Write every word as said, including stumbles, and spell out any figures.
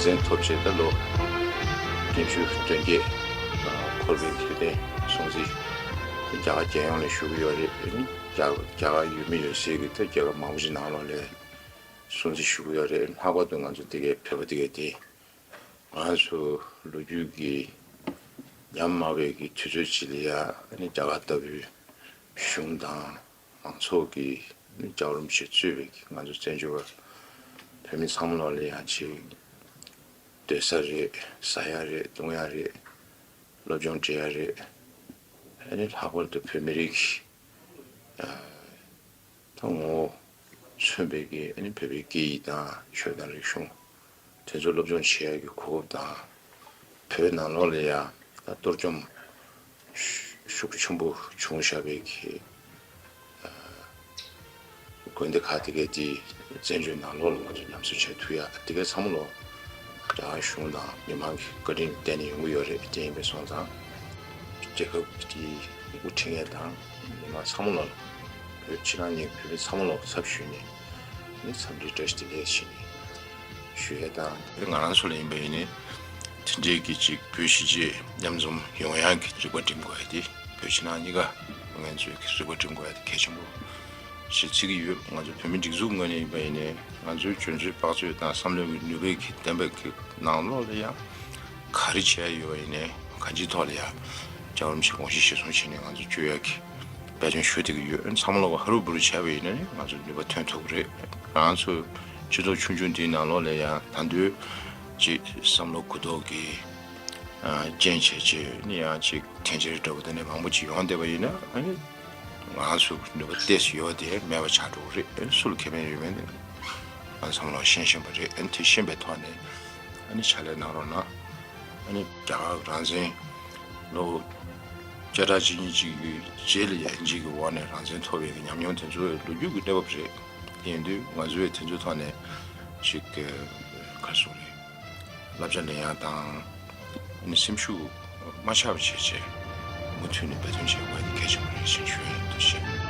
བཙན་ཐོབ་བྱས་ད་ལོ་བརྒྱད་ཅུ་དོན་བརྒྱད་འཁོར་བའི་དུས་དྲན་སྲུང་བརྩི་རྒྱ་གར་རྒྱལ་ཡོངས་ལ་ཞུ་གི་ཡོད་རེད། རྒྱ་རྒྱ་གར་ཡུལ་མི་ཡོད་སའི་གི་ད་རྒྱལ་ཁབ་མང་པོ་ཞིག་ནང་ལོགས་ལ་སྲུང་བརྩི་ཞུ་གི་ཡོད་རེད། ལྷག་པར་དུ་ང་ཚོ་དེ་གའི་བོད་པ་དེ་གའི་དེ་ང་ཚོ་ལོ་རྒྱུས་ཀྱི་ཉམས་དམའ་བའི་གི་དུས་ཚོད་ཅིག་ལ་ཡ་ཨ་ནི་རྒྱ་གར་ལྟ་བུའི་གཞུང་དང་མང་ཚོགས་ཀྱི་ཨ་ནི་ལྕགས་རོམ་ཞིག་གཙོས་པའི་གི་ང་ཚོ་བཙན་བྱོལ་བ་བོད་མི་ཚང་མ་ལོག་ལ་ཡང་ཅིག་སྡོད་ས་རེད། ཟ་ཡ་རེད། བཏུང་ཡ་རེད། སློབ་སྦྱོང་སྤྲད་ཡ་རེད། ཨ་ནི་ལྷག་པར་དུ་བོད་མི་རིགས་ཀྱི་ཨ་ད་ངོ་བོ་མཚོན་པའི་གི་ཨ་ནི་བོད་པའི་སྐད་ཡིག་དང་ཆོས་དང་རིག་གཞུང་དེ་ཚོ་སློབ་སྦྱོང་བྱེད་ཡ་གི་གོ་སྐབས་དང་། བོད་ནང་ལོགས་ལ་ཡ་ད་གཏོར་བཅོམ་ཤུགས་ཆེན་པོ་བྱུང་བཞག་པའི་གི་དགོན་སྡེ་ཁག་དེ་གའི་དེ་བཙན་བྱོལ་ནང་ལོགས་ལ་ང་ཚོ་ཉམས་གསོ་བྱེད་ཐུབ་ཡ་དེ་གའི་ཚང་མ་ལོ་རྒྱ་གར་གཞུང་དང་མི་མང་གི་བཀའ་དྲིན་བརྟེན་ནས་ཡོང་གི་ཡོད་རེད། དེ་ཡིན་པའི་སོང་ཙང་རྒྱལ་ཁབ་ཀྱི་འགོ་ཁྲིད་མཁན་དང་མི་མང་ཚང་མ་ལོ་བོད་ཕྱི་ནང་གཉིས་ཀྱི་བོད་མི་ཚང་མ་ལོ་ཚབ་ཞུས་ནས་ནི་འཚམས་འདྲི་བཀྲ་ཤིས་བདེ་ལེགས་ཞུས་ནས་ཞུ་ཡ་དང་། ང་རང་ཚོ་ལ་ཡིན་པ་ཡིན་ནི་དེ་འདྲའི་གི་ཅིག་བོད་གཞིས་བྱེས་མཉམ་འཛོམས་ཡོང་ཡ་གི་རིག་པ་སྒྲིམ་དགོས་ཡ་དེ་བོད་ཕྱི་ནང་གཉིས་ཀ་ང་ཚོའི་གི་རིག་པ་སྒྲིམ་དགོས་ཡ་དེ་གལ་ཆེན་པོ་ཞེས་བརྩི་གི་ཡོད། ང་ཚོ་བོད་མི་སྒྲིག་འཛུགས་ངོས་ནས་ཡིན་པ་ཡིན་ནའི་ང་ཚོའི་འཇོན་ཚོད་དཔག་ཚོད་དང་བསམ་བློའི་ནུས་པའི་གི་ལྡན་པའི་གི་ནང་ལོགས་ལ་ཡང་ག་རེ་བྱས་ཡོད་པ་ཡིན་ནའི་གང་ཅིའི་ཐོག་ལ་ཡང་ལྕགས་རོམ་ཞིག་དགོངས་གཞི་གཞིར་བཟུང་བྱས་ནས་ང་ཚོ་བསྐྱོད་ཡག་གི་འབད་བརྩོན་ཞུ་བསྡད་ཀྱི་ཡོད། ཚང་མ་ལོག་ཧ་རུ་བུ་རུ་བྱས་པ་ཡིན་ནའི་ང་ཚོ་ནུས་པ་ཐོན་ཐུབ་ཀྱི་རེད། ང་ཚོ་སྤྱི་ཚོགས་ཆུང་ཆུང་འདིའི་ནང་ལོགས་ལ་ཡང་ད་དུང་ཅིག་བསམ་བློ་གུ་དོག་གི་རྐྱེན་བྱས་བྱས་ནི་ཡང་ཅིག་འཐེན་འཁྱེར་འདྲ་བོ་དེ་ནས་མང་པོ་ཅིག་ཡོང་བསྡད་པ་ཡིན་ན་ཨ་ནི་ང་ཚོ་ནུས་པ་ཏོག་ཙམ་ཡོད་དེ་མེད་པ་ཆགས་འགྲོ་གི་རེད། སུ་ལ་ཁེ་ཕན་ཡོད་མེད་ནི་ང་ཚང་མ་ལ་ཤེས་བཞིན་པ་རེད། ཨ་ནི་དེ་ཤེས་པའི་ཐོག་ནས་ཨ་ནི་ཕྱག་ལས་གནང་རོགས་གནང་། ཨ་ནི་རྒྱ་གར་རང་བཙན་ལོ་བརྒྱ་ཕྲག་གཅིག་གཉིས་གཅིག་གི་རྗེས་ལ་ཡང་གཅིག་གི་འོག་ནས་རང་བཙན་ཐོབ་པའི་ཉམས་མྱོང་དེ་ཚོ་ལོ་རྒྱུས་ཀྱི་གནས་བབ་རེད། དེ་ཡིན་དུས་ང་ཚོས་དེ་ཚོའི་ཐོག་ནས་ཅིག་ག་རེ་ཟེར་དགོས་རེད། བསླབ་བྱ་ལེན་ཡག་དང་ཨ་ནི་སེམས་ཤུགས་མ་ཆག་པ་བྱས་བྱས་མུ་མཐུད་ནས་འབད་བརྩོན་བྱེད་དགོས་པ་གལ་ཆེན་པོ་རེད་ཅེས་ཞུ་ཡ་ཡིན། ཐུགས་རྗེ་ཆེ།